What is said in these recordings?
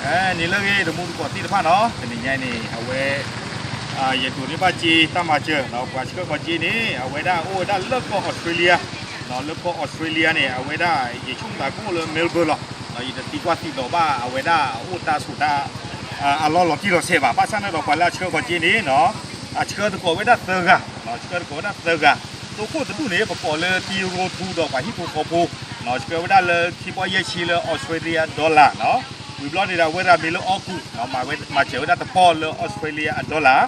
နံၤလၢအဂ့ၤ တမူတကိးသ့ၣ်တဖၣ်နီၤ, တနံၤညါအံၤန့ၣ် အဝဲ ယဒိးန့ၢ်ဘၣ်က့ၤတၢ်မၤစၢၤနီၤ, ပှၤဆှၢဃီၤက့ၤန့ၣ် အဝဲဒၣ်အိၣ်ဝဲဒၣ်လၢကီၢ်အီးစထြ့လယါ, လၢကီၢ်အီးစထြ့လယါန့ၣ် အဝဲဒၣ် ယဆိကမိၣ်သးကအိၣ်လၢ Melbourne လီၤ. ယတသံကွၢ်သံဒိးဘၣ်အဝဲဒၣ်အအိၣ်တၢ်ဆိးတၢ် အလီၢ်လီၤတံၢ်လီၤဆဲးဘၣ်, ဘၣ်ဆၣ်န့ၣ်ဒီးပှၤလၢအဆှၢဃီၤက့ၤန့ၣ်နီၤ, အဆှၢသကိးဝဲဒၣ်သၢဂၤ, ဆှၢသကိးဝဲဒၣ်သၢဂၤ, သိခိၣ်တဒူၣ်န့ၣ် ပကိးလၢတံရိထူဒီးပှၤဟံၣ်ဖိဃီဖိ, ဆှၢဝဲဒၣ်လၢခံဘီယဲၢ်ဆံလၢ Australia dollar နီၤ, ဝံၤဘျီန့ၣ်ဒီးအဝဲဒၣ်မ့ၢ်လၢအီကူး မၤစၢၤဝဲဒၣ်တပီၢ်လၢ Australia dollar,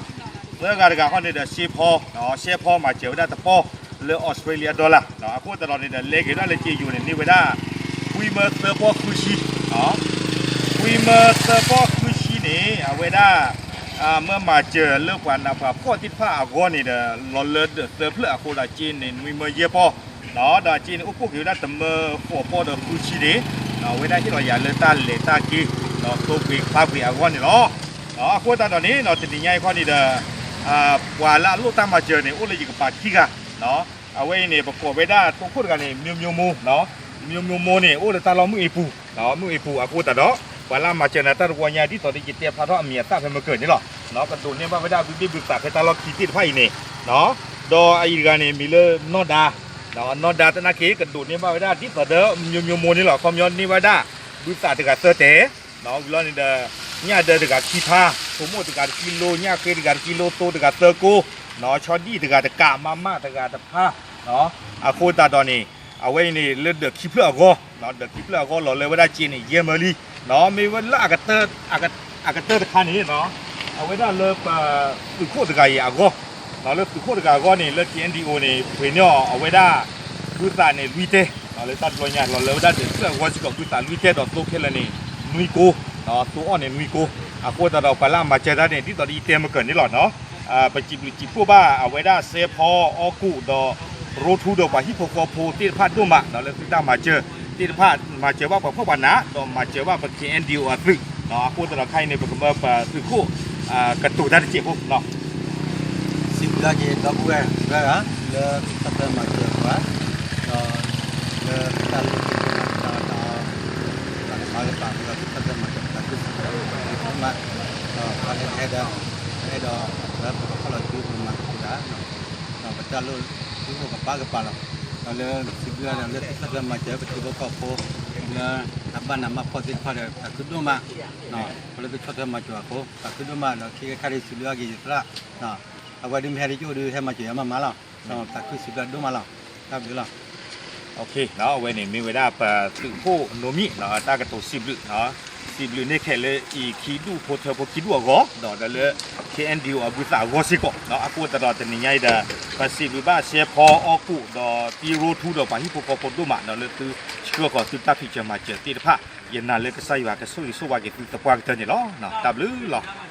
သၢဂၤတဂၤဃီန့ၣ်ဒီး ရှဲဖီ, ရှဲဖီမၤစၢၤဝဲဒၣ်တပီၢ်လၢ Australia dollar, အဃိသတးဒီးန့ၣ်ဒီး လဲက့ၤဝဲဒၣ်လၢက့ယိၤန့ၣ် န့ၢ်ဝဲဒၣ် ခွံမၢသၢပီၢ်ဃုဆံ ခွံမၢသၢပီၢ်ဃုဆံန့ၣ် အဝဲဒၣ် မၢမၤစၢၤလၢပှၤနးပှၤဖှီၣ်သ့ၣ်တဖၣ်အဂီၢ်န့ၣ်ဒီး လီၤလၢဒၢးသၢဖျၢၣ်အဃိဒီး အစ့န့ၣ် နွံမၢယဲၢ်ပီၢ်, ဒီးအစ့န့ၣ် အိၣ်ဖှိၣ်က့ၤဝဲဒၣ်တမၢဃိးပီၢ်ဒီးဃုဆံန့ၣ်, အဝဲဒၣ်ဟ့ၣ်လီၤယၤလၢတၢ်လဲၤတၢ်က့ၤ ဒီးသိပှ့ၤဖျါပှ့ၤအဂီၢ်န့ၣ်လီၤ. အဃိသတးဒီးန့ၣ် တနံၤညါအံၤခီန့ၣ်ဒီး ပှၤလၢအလိၣ်တၢ်မၤစၢၤန့ၣ် အိၣ်လၢယကပၤခံဂၤ, အဝဲအံၤန့ၣ် ပကိးဝဲဒၣ်သိခိၣ်တဂၤန့ၣ် မျိုးမျိုးမိုး, မျိုးမျိုးမိုးန့ၣ် အိၣ်လၢတၢ်လီၢ်မုၢ်အ့ပူၤ, မုၢ်အ့ပူၤအဃိသတးဒီး ပှၤလၢအမၤစၢၤနၤတၢ်တဝီညါ ဒ်သိးဒီးယတဲဖျါထီၣ်အမံၤအသၣ်ဖဲမကၢၤန့ၣ်လီၤ. ကဒိးန့ၢ်ဘၣ်ဝဲဒၣ်ဘုသ့ၣ်ဘုသးဖဲတၢ်လီၢ်ခံသ့ၣ်တဖၣ်အံၤန့ၣ်, ဒီးအအံၤတဂၤန့ၣ် မံၤလၢနီၢ်ဒါ, နီၢ်ဒါသနာ်က့ ကဒိးန့ၢ်ဘၣ်ဝဲဒၣ်ဒ်သိးဒီး မျိုးမျိုးမိုးန့ၣ်လီၤ. ခီပညီန့ၢ်ဘၣ်ဝဲဒၣ် ဘုသးတဂၤသၢတဲာ်, ဝံၤလီၤန့ၣ်ဒီး ညၣ်ဒၢတဂၤခံဖါ, ဖိမိၣ်တဂၤတကံလိ, ညၣ်ဃ့တဂၤတကံလိ, သိတဂၤသၢကိ, ဆီဒံၣ်တဂၤတကး, မးမၣ်တဂၤတဖါ, အဃိသတးဒီးန့ၣ် အဝဲအံၤန့ၣ် လၢဒၢးခံဖျၢၣ်အဂီၢ်, ဒၢးခံဖျၢၣ်အဂီၢ်လီၤလၢဝဲဒၣ်စ့န့ၣ် ယဲၢ်မၢလံ, မ့ၢ်ဝဲလၢ အကတၢၢ်တခါန့ၣ် အဝဲဒၣ်လၢပသုးခိၣ်တဂၤအံၤအဂီၢ်, လၢသုးခိၣ်တဂၤအဂီၢ်န့ၣ် လၢ KNDO န့ၣ် ပှ့ၤန့ၢ်အီၤအဝဲဒၣ် ဘုသးန့ၣ်လွံၢ်တဲာ်, လၢတၢ်တဘျီညါလီၤလၢဝဲဒၣ်ဒၢးတဖျၢၣ်အဂီၢ်စ့ၢ်ကီး ဘုသးလွံၢ်တဲာ်ဒီးသိခဲလၢာ်န့ၣ် နွံကိ, သိအီၣ်န့ၣ်နွံကိ, အဃိသတးဒီးပှၤလၢအမၤစၢၤတၢ်န့ၣ် ဒ်သိးဒီးယတဲမကၢၤန့ၣ်လီၤ. ပစံးဘျုးစံးဖှိၣ်ဘၣ်အဝဲဒၣ်ရှဲဖီအီကူးဒီး ရိထူဒီးပှၤဟံၣ်ဖိဃီဖိသ့ၣ်တဖၣ်ဒိၣ်မး ဒီးလၢသုတၢ်မၤစၢၤသ့ၣ်တဖၣ် မၤစၢၤဘၣ်ပှၤဖှီၣ်ပှၤနး ဒီးမၤစၢၤဘၣ်ပ KNDO အသုး, အဃိသတးဒီးခဲအံၤန့ၣ် ပကမၢပသုးခိၣ် ကတိၤတၢ်တစဲးဖိ စံးဘျုးက့ၤဒီပုၢ်ဝဲၢ်တဂၤဂၤ လၢသုဆီၣ်ထွဲမၤစၢၤပှၤ, ဒီးလၢတၢ်လိၣ်သ့ၣ်တဖၣ်တၢ်အီၣ်တၢ်အီ, တၢ်ကမၤကပၤဒီးသုဆီၣ်ထွဲမၤစၢၤပှၤသုးဖိမး, ဒီးပှၤလၢတအဲၣ်ဒိး အဲၣ်ဒိးလၢပကဖီၣ်လီၤစုပမၤသကိးတၢ်, ဒီးပတၢ်လိၣ်သုအိၣ်ကပၤကပၤလီၤ. ဒီးလၢစံးဘျုးဒီးလၢသုဆီၣ်ထွဲမၤစၢၤပထံဖိကီၢ်ဖိ လၢအဘၣ်နးဘၣ်ဖှီၣ်သ့ၣ်တဖၣ်ဒီး သးခုဒိၣ်မး, ပှၤလၢသုဆီၣ်ထွဲမၤစၢၤအဃိ သးခုဒိၣ်မး ဒီးခံခါတခါဒ်စံးဘျုးအါက့ၤယသရၣ် အဝဲဒုးမ့ၢ်ဟဲဒ်ကအိၣ်ဒုးဟဲမၤစၢၤယၤမးမးလီၤ. ဒီးသးခုစံးဘျုးဒိၣ်မးလီၤ. တၢ်ဘျုးလီၤ. အဝဲန့ၣ်မ့ၢ်ဝဲဒၣ်ပသုးခိၣ်နိမံၤ တၢ်ကတိၤစံးဘျုး, စံးဘျုးန့ၢ်ခဲလၢာ်အံၤခံဒူၣ်ဖိထၢဖိခံဒူၣ်အဂီၢ် ဒီးဒီးလၢ KNDO အဘုသးအဂီၢ်စ့ၢ်ကီး, အဃိသတးဒီးတနံၤညါအံၤဒီး ပစံးဘျုးဘၣ်ရှဲဖီအီကူး ဒီးတံရိထူဒီးပှၤဟံၣ်ဖိဃီဖိဒိၣ်မး ဒီးလၢသုဆှၢဃီၤသုတၢ်ဖံးစၢၤမၤစၢၤသ့ၣ်တဖၣ်, ယနာ်လၢကစၢ်ယွၤကဆိၣ်ဂ့ၤဆိၣ်ဝါက့ၤသုသပှၢ်ကတၢၢ်န့ၣ်လီၤ. တၢ်ဘျုးလီၤ.